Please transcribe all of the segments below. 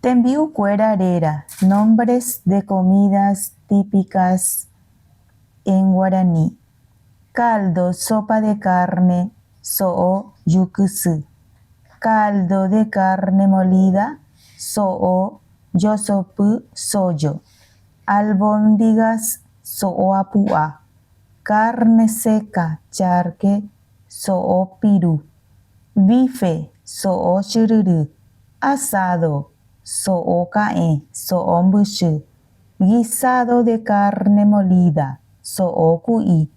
Tembi'ukuéra réra. Nombres de comidas típicas en guaraní. Caldo, sopa de carne, so'o jukysy. Caldo de carne molida, so'o josopy sójo. Albóndigas, so'o apu'a. Carne seca, charque, so'o piru. Bife, so'o chyryry. Asado, so'o ka'ẽ, so'o mbychy. Guisado de carne molida, so'o ku'i.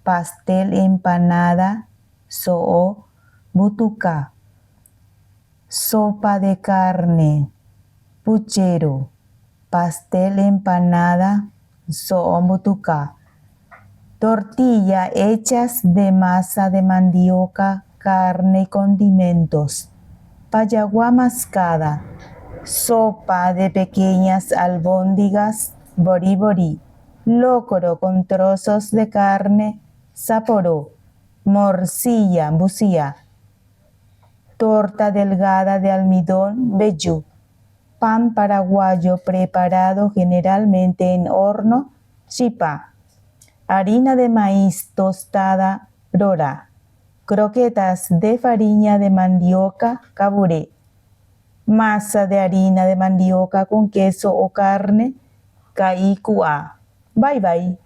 Pastel empanada, so'o mbutuka. Sopa de carne, puchero. Pastel empanada, so'o mbutuka. Tortilla hechas de masa de mandioca, carne y condimentos. Payagua mascada. Sopa de pequeñas albóndigas, vori vori. Locro con trozos de carne, saporó. Morcilla, mbusia. Torta delgada de almidón, mbeju. Pan paraguayo preparado generalmente en horno, chipa. Harina de maíz tostada, rora. Croquetas de fariña de mandioca, kavure. Masa de harina de mandioca con queso o carne, ka'i ku'a. Bye bye.